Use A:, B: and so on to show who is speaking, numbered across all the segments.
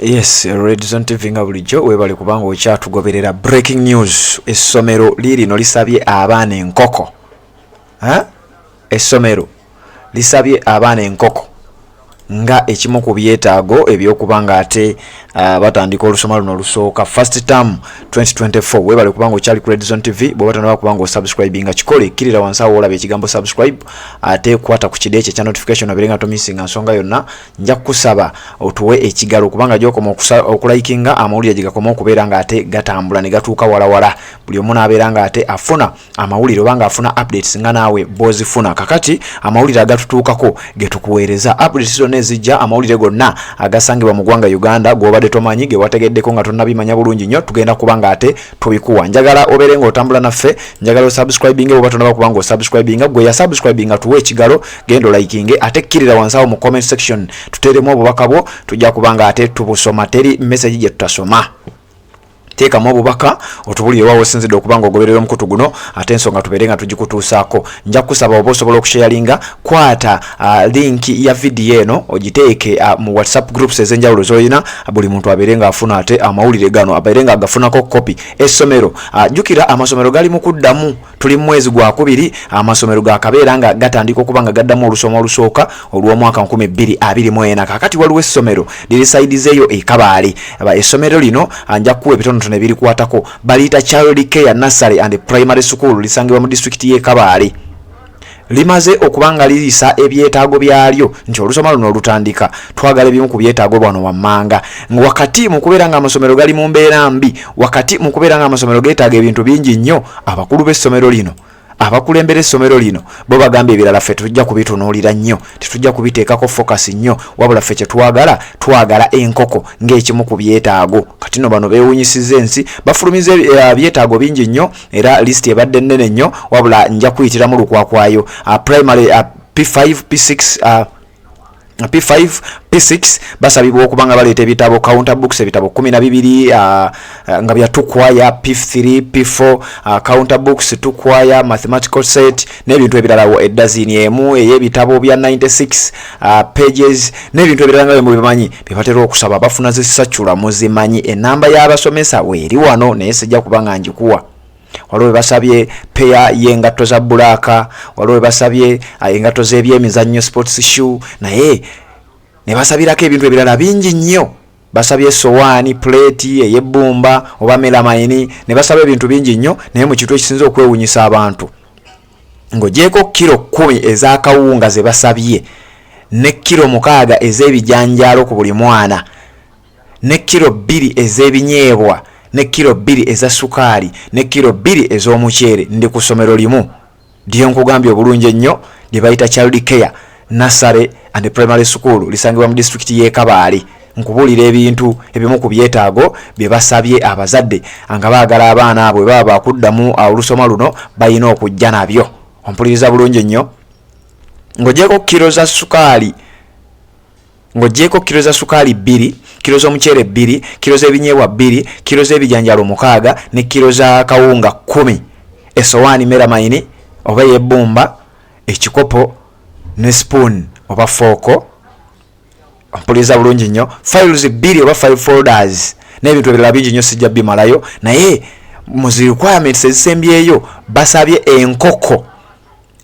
A: Yes, Red Zone TV, nga bulijjo webale kubanga okyatugoberera. Breaking news: essomero liirino lisabye abaana enkoko. Ha? Essomero lisabye abaana enkoko nga ekimu ku byetaago ebyokuba nga ate batandika olusoma luno olusooka, first term 2024. Webale kubanga okyali ku Red Zone TV. Bw'oba tonaba kubanga osubscribinga, kikole. Kkirira wansi awo olaba ekigambo "subscribe", ate kwata ku kide ekyo ekya notification, obeere nga tomissinga nsonga yonna. Nja kukusaba otuwe ekigalo, kubanga gyokoma okulikinga, amawulire gye gakoma okubeera nga ate gatambula ne gatuuka walawala, buli omu n'abeera nga ate afuna amawulire oba nga afuna updates nga naawe bw'ozifuna. Kakati amawulire agatutuukako ge tukuweereza, updates zonna ezijja, amawulire gonna agasangibwa mu ggwanga Uganda g'obadde tomanyi, ge wategeddeko nga tonnabimanya bulungi nnyo, tugenda kuba nga ate tubikuwa. Njagala obeere ng'otambula naffe, njagala osubscribinge bw'oba tonaba kuba nga osubscribinga. Gwe yasubscribinga, tuwe ekigalo, genda olikinge, ate kkirira wansi awo mu comment section, tuteeremu obubaka bwo, tujja kuba nga ate tubusoma. Teri message gye tutasoma. Teekamu obubaka otubulire waawe osinzidde okuba nga ogoberera omukutu guno, ate ensonga tubeere nga tugikutuusaako. Nja kukusaba oba osobola okusharinga, kwata link ya vidiyo eno ogiteeke mu WhatsApp groups ez'enjawulo z'olina, buli muntu abeere ng'afuna ate amawulire gano, abeere nga agafunako kopi. Essomero, jjukira amasomero gali mu kuddamu, tuli mu mwezi gwakubiri, amasomero gakabeera nga gatandika okuba nga gaddamu olusoma olusooka olw'omwaka 2024. Kakati waliwo essomero liri side eyo e Kabaale. Essomero lino, nja kukuwa ebitonotono ebirikwatako. Baliyita Child Care Nursery and Primary School, lisangibwa mu disitulikiti y'e Kabaale. Limaze okuba nga liyisa ebyetaago byalyo nti olusoma luno olutandika twagala ebimu ku byetaago bwano wammanga. Wakati mu kubeera nga amasomero gali mu mbeera mbi, wakati mu kubeera nga amasomero geetaaga ebintu bingi nnyo, abakulu b'essomero lino, abakulembera essomero lino, bo bagambye ebirala ffe tetujja kubitunuulira nnyo, tetujja kubiteekako focus nnyo, wabula ffe kyetwagala, twagala enkoko ng'ekimu ku byetaago. Kati no bano beewunyisiza ensi, bafulumiza byetaago bingi nnyo, era lisiti ebadde nnene nnyo, wabula nja kuyitiramu lukwakwayo. Primary, P5, P6, P5, P6 basabibwa okuba nga baleeta ebitabo, counter books, ebitabo 12 nga bya tukwaya P3, P4, counter books, tukwaya mathematical set n'ebintu ebirala, eddazini emu ey'ebitabo bya 96 pages n'ebintu ebirala nga bwe mubimanyi bye batera okusaba. Bafuna zisacula muzimanyi. Enamba y'abasomesa weeri wano, naye sijja kuba nga njikuwa. Waliwo basabye peya y'engatto za black, waliwo basabye engatto z'ebyemizannyo, sports shoe, naye ne basabirako ebintu ebirala bingi nnyo. Basabye esowaani, plate ey'ebbumba oba melamine, ne basaba ebintu bingi nnyo. Naye mu kintu ekisinza okwewunyisa abantu, ng'ogyeko kiro 10 ez'akawunga ze basabye, ne kiro 6 ez'ebijanjaalo ku buli mwana, ne kiro 2 ez'ebinyeebwa, ne kiro 2 eza sukaali, ne kiro 2 ez'omuceere, ndi ku ssomero limu lyenkugambye obulungi ennyo lye bayita Child Care Nursery and Primary School, lisangibwa mu disitulikiti y'e Kabaale. Nkubuulira ebintu ebimu ku byetaago bye basabye abazadde nga baagala abaana abo bwe baba bakuddamu olusoma luno balina okujja nabyo. Ompuliriza bulungi nnyo? Ng'ogyeko kiro za sukaali, ng'ogyeko kiro za sukaali 2, kiro z'omuceere 2, kiro z'ebinyeebwa 2, kiro z'ebijanjalo 6, ne kiro za kawunga 10, esowaani melamine oba ey'ebbumba, ekikopo ne spoon oba fork. Mpuliriza bulungi nnyo? Files 2 oba file folders n'ebintu ebirala bingi nnyo, sijja bimalayo. Naye mu zi requirements ezisembyeyo basabye enkoko,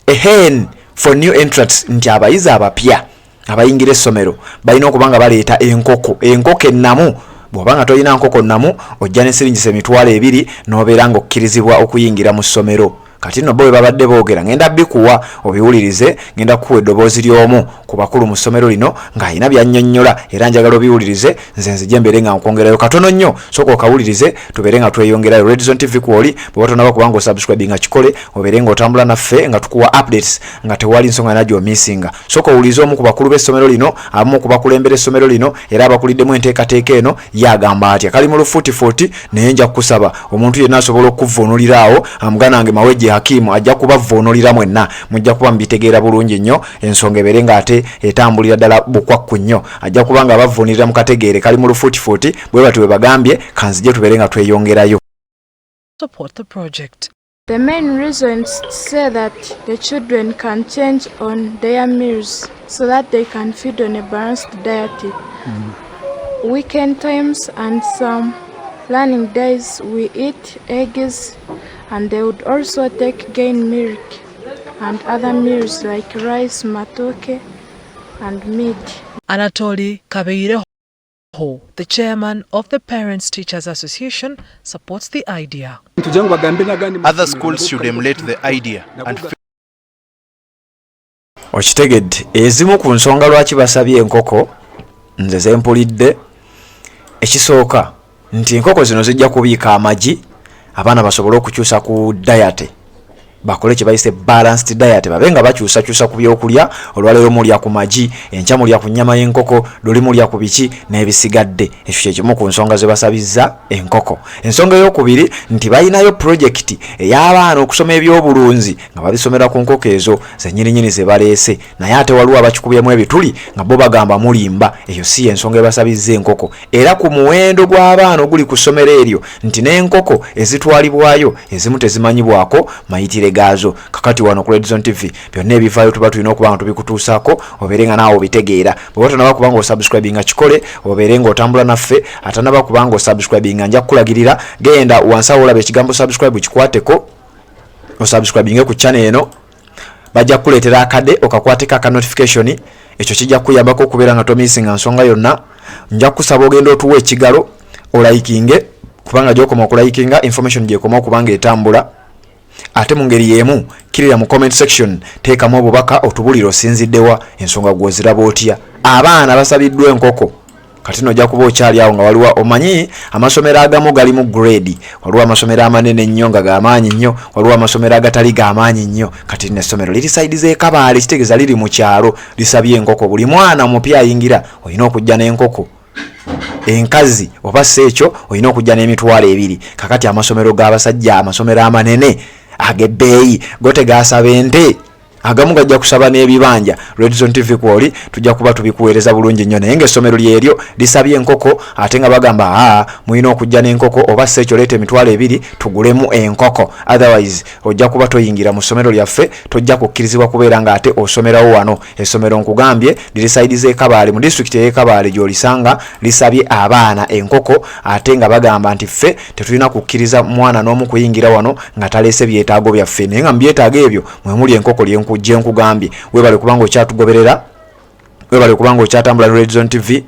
A: a hen for new entrants, nti abayizi abapya abayingira essomero balina okuba nga baleeta enkoko, enkoko ennamu. Bw'oba nga tolina nkoko nnamu, ojja ne siringisa 20,000 n'obeera ng'okkirizibwa okuyingira mu ssomero. Kati nno bo bwe babadde boogera, ngenda bikuwa obiwulirize. Ngenda kukuwa eddoboozi ly'omu ku bakulu mu ssomero lino ng'alina byannyonnyola, era njagala obiwulirize. Nze nzije mbeere nga nkwongerayo katono nnyo. Sooka okawulirize, tubeere nga tweyongerayo. Red Zone TV kwoli. Bw'oba tonaba kubanga osubscribe nga kikole, obeere ng'otambula naffe nga tukuwa updates, nga tewali nsonga yonna gy'omissinga. Sooka owulirize omu ku bakulu b'essomero lino, abamu ku bakulembera essomero lino era abakuliddemu enteekateeka eno, ye agamba atya. Kali mu lufuutifuuti, naye nja kukusaba omuntu yenna asobola okuvvuunulira awo. Muganda wange Mawejje Hakimu ajja kubavvuunulira, mwenna mujja kuba mubitegeera bulungi nnyo, ensonga ebeere ng'ate etambulira ddala bukwakku nnyo. Ajja kuba nga bavvuunirira mu kategeere kali mu lufuutifuuti. Bwe batyo bwe bagambye. Kanzije tubeere nga tweyongerayo.
B: Support the project.
C: The main reason is to say that the children can change on their meals so that they can feed on a balanced diet. Weekend times and some learning days we eat eggs, and they would also take gain milk and other meals like rice, matoke and meat.
B: Anatoly Kabeireho, the chairman of the Parents Teachers Association, supports the idea.
D: Other schools should emulate the idea and
A: Okitegedde? Ezimu ku nsonga lwaki basabye enkoko nze zempulidde, ekisooka nti enkoko zino zijja kubiika amagi, abaana basobole okukyusa ku diet, bakole kye bayise balanced diet, babe nga bakyusakyusa ku byokulya. Olwaleero mulya ku magi, enkya mulya ku nnyama y'enkoko, luli mulya ku biki n'ebisigadde. Ekyo kyekimu ku nsonga ze basabizza enkoko. Ensonga eyokubiri nti balinayo pulojekiti ey'abaana okusoma ebyobulunzi nga babisomera ku nkoko ezo zenyininyini ze baleese. Naye ate waliwo abakikubyemu ebituli nga bo bagamba mulimba, eyo si yensonga ebasabizza enkoko. Era ku muwendo gw'abaana oguli ku ssomero eryo, nti n'enkoko ezitwalibwayo ezimu tezimanyibwako mayitire gaazo. Kakati wano ku Redzone TV byonna ebivaayo tuba tulina okuba nga tubikutuusaako, obeere nga naawe obitegeera. Bw'oba tonaba kuba nga osubscribinga, kikole obeere nga otambula naffe. Atanaba kuba nga osubscribinga, nja kukulagirira, genda wansi awo olaba ekigambo subscribe, kikwateko osubscribinge ku channel eno. Bajja kukuleetera akade okakwateko aka notification, ekyo kijja kukuyambako okubeera nga tomisinga nsonga yonna. Nja kukusaba ogenda otuwa ekigalo, olikinge, kubanga gyokoma okulikinga information gyekoma okubanga etambula. Ate mu ngeri y'emu kirira mu comment section, teekamu obubaka otubulire osinziddewa, ensonga gw'oziraba otya. Abaana basabiddwa enkoko. Kati nojja kuba okyali awo nga waliwo, omanyi amasomero agamu galimu grade, waliwo amasomero amanene ennyo nga gamaanyi nnyo, waliwo amasomero agatali gamaanyi nnyo. Kati nno essomero liri side z'e Kabaale, kitegeeza liri mu kyalo, lisabye enkoko. Buli mwana omupya ayingira olina okujja n'enkoko enkazi, oba si ekyo olina okujja n'emitwalo 2. Kakati amasomero g'abasajja, amasomero amanene ag'ebbeeyi, go tegasaba ente, agamu gajja kusaba n'ebibanja. Redzone TV kwoli, tujja kuba tubikuweereza bulungi nnyo. Naye ng'essomero lyeryo lisabye enkoko, ate nga bagamba aa mulina okujja n'enkoko, oba si ekyo leeta emitwalo 2 tugulemu enkoko, otherwise ojja kuba toyingira mu ssomero lyaffe, tojja kukkirizibwa kubeera ng'ate osomerawo wano. Essomero nkugambye liri side z'e Kabaale, mu disitulikiti ey'e Kabaale gy'olisanga. Lisabye abaana enkoko, ate nga bagamba nti ffe tetulina kukkiriza mwana n'omu kuyingira wano nga taleese byetaago byaffe, naye nga mu byetaago ebyo mwe muli enkoko gye nkugambye. Weebale kubanga okyatugoberera, webale kubanga okyatambula ne Redzone TV.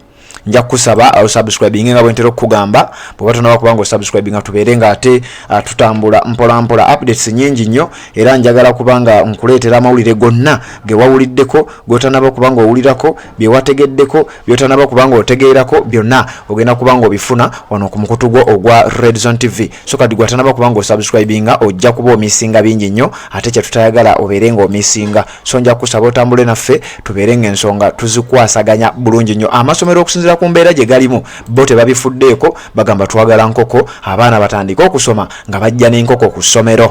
A: Nja kukusaba osubscribinge nga bwentera okukugamba. Bw'oba tonaba kubanga osubscribinga, tubeere nga ate tutambula mpola mpola. Updates nyingi nnyo, era njagala kubanga nkuleetera amawulire gonna ge wawuliddeko, gotanaba kubanga owulirako, bye wategeddeko, byotanaba kubanga otegeerako, byonna ogenda kubanga obifuna wano ku mukutu gwo ogwa Redzone TV. So kati gwatanaba kubanga osubscribinga, ojja kuba omisinga bingi nnyo, ate kyetutayagala obeere nga omisinga. So nja kusaba otambule naffe, tubeere nga ensonga tuzikwasaganya bulungi nnyo. Amasomero okusinziira ku mbeera gye galimu, bo tebabifuddeeko, bagamba twagala nkoko, abaana batandike okusoma nga bajja n'enkoko ku ssomero.